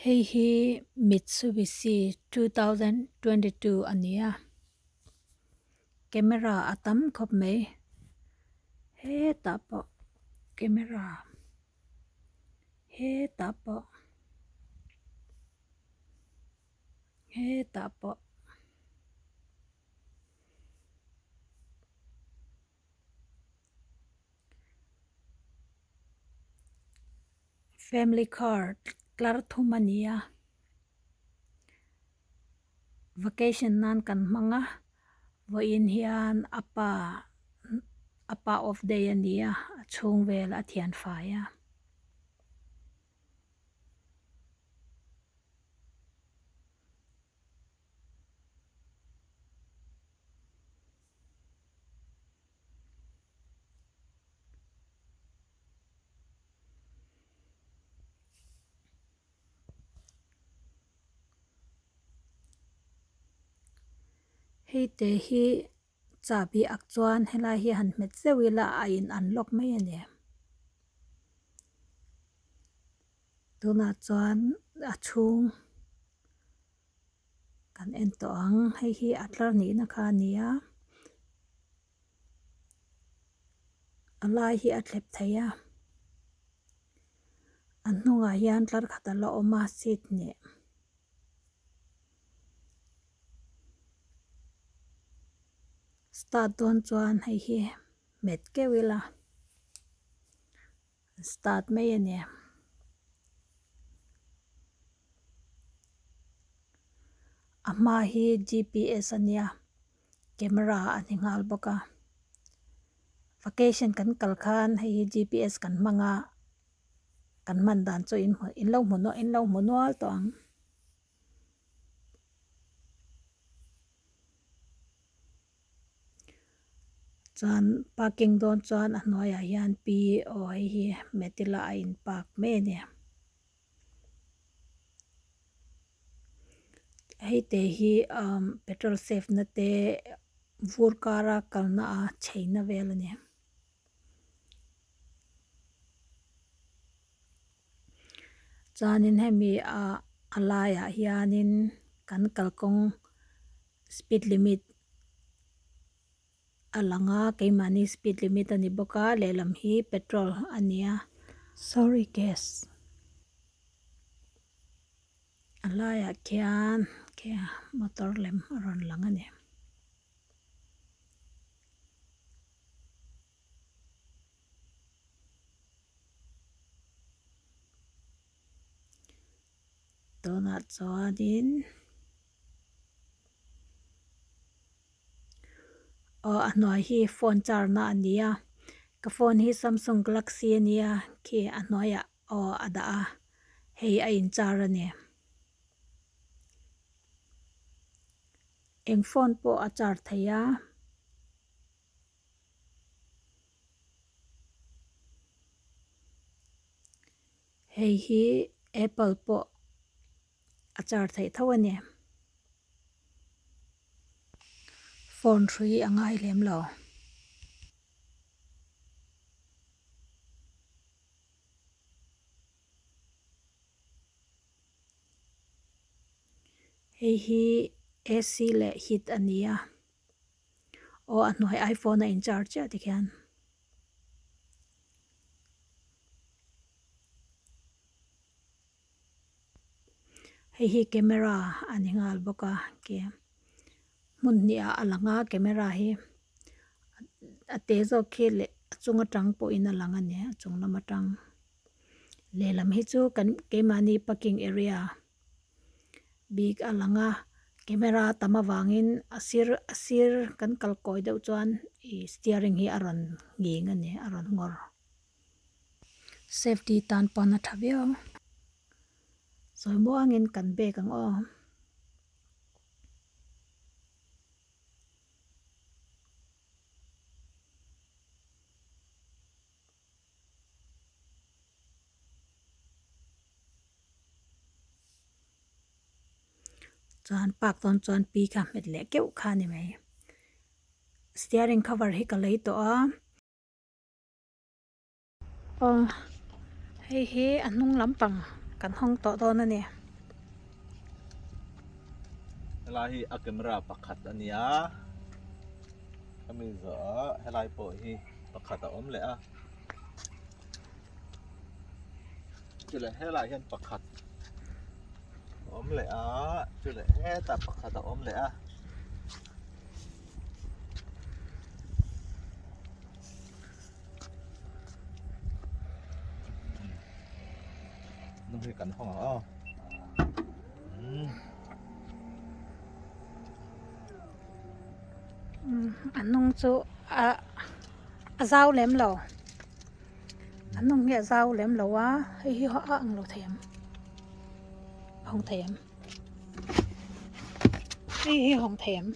Hei hi Mitsubishi 2022 a ni a, camera a tam khawp mai hetah pawh camera hetah pawh hetah pawh. Family car tlar thum a ni a vacation nan kan hmang a vawiin hian a pa a pa off day a ni a a chhung vel a thian fai a. Hei te hi chahbi ak chuan helai hi han hmet zeuh ila a in unlock mai a ni. Tunah chuan a chhung kan en tawh ang hei hi a tlar nihna kha a ni a a lai hi a thlep thei a a hnungah hian tlar khat a la awm a seat hnih. Start dawn chuan hei hi hmet keuh ila start mai a ni. A hma hi G_P_S a nia camera a ni nghal bawk a vacation kan kal khan hei hi G_P_S kan hmang a kan hman dan chu in hmu in lo hmu in lo hmu nual tawh ang. Chuan parking dawn chuan a hnuaiah hian p aw hei hi hmet ila a in park mai a ni. Hei te hi umm petrol safe na te vur kara kalna a chheina vel a ni. Chuanin hemi ah a laiah hianin kan kalkawng speed limit a lang a keimahni speed limit a ni bawk a lehlam hi petrol a ni a sorry gas a laiah khian motor lem a rawn lang a ni. Tunah chuanin aw a hnuai hi phone charge na a ni a ka phone hi samsung galaxy a nia khi a hnuaiah aw a dah a hei a in charge a ni. Eng phone pawh a charge thei a. Hei hi apple pawh a charge theih tho a ni. Phone hrui a ngai lem lo. Hei hi A_C leh heat a ni a aw a hnuai iphone a in charge chiah tikhian. Hei hi camera a ni nghal bawk a khi hmun hnih ah a lang a camera hi a te zawk khi leh a chung atang pawhin a lang a ni a chung lam atang. Lehlam hi chu kan keimahni parking area bik a lang a camera tam avangin a sir a sir kan kal kawi deuh chuan ih steering hi a rawn nghing a ni a rawn ngawr safety tan pawn a tha viau sawi muangin kan bag ang aw. Chuan park dawn chuan pi kha hmet leh keuh kha a ni mai. Steering cover hi ka lei tawh a. Aw hei hi a hnung lampang kan hawng tawh dawn a ni. Helai hi a camera pakhat a ni a, hemi zawhah helai pawh hi pakhat a awm leh a, chuleh helaiah hian pakhat a awm leh a, chuleh hetah pakhat a awm leh a. Hnung hi kan hawng ang aw. A hnung chu ah a zau lem lo a hnung hi a zau lem lo a hei hi a ang lo thei ang a hawng thei ang hei hi a hawng thei ang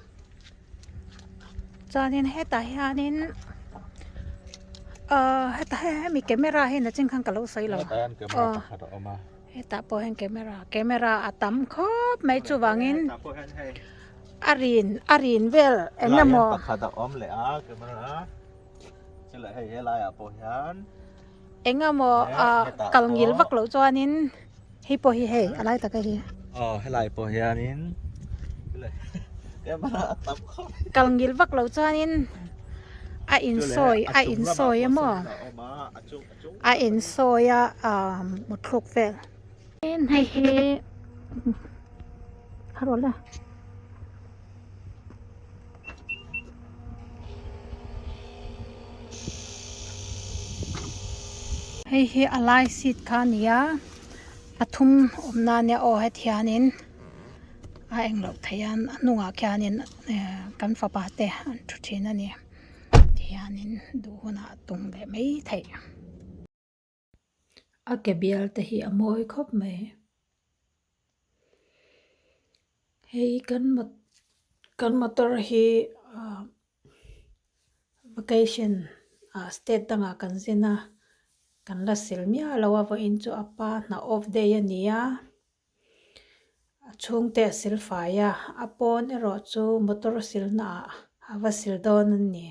chuanin hetah hianin ahh hetah hemi camera hi nachin khan ka lo sawi lo aw. Hetah pawh hian camera camera a tam khawp mai chuvangin a rin a rin vel eng emaw pakhat a awm leh a camera chuleh hei helaiah pawh hian eng emaw a kal ngil vak loh chuanin hei pawh hi hei a lai taka hi aw helai pawh hianin chuleh camera a tam khawp kal ngil vak loh chuanin a insawi a insawi emaw. A insawi a ah muthluk vel tin hei hi a rawn la hei hi a lai seat kha a ni a pathum awm na ania aw heti hianin a englo thei a a hnungah khianin eh kan fapa te an thu thin a ni. Tihianin duh hunah tum leh mai theih. A ke bial te hi a mawi khawp mai. Hei kan kan motor hi ah vacation ah state dangah kan zin a kan la sil miah lo a vawiin chu a pa hna off day a ni a. A chhungte a sil fai a, a pawn erawh chu motor silnaah a va sil dawn a ni.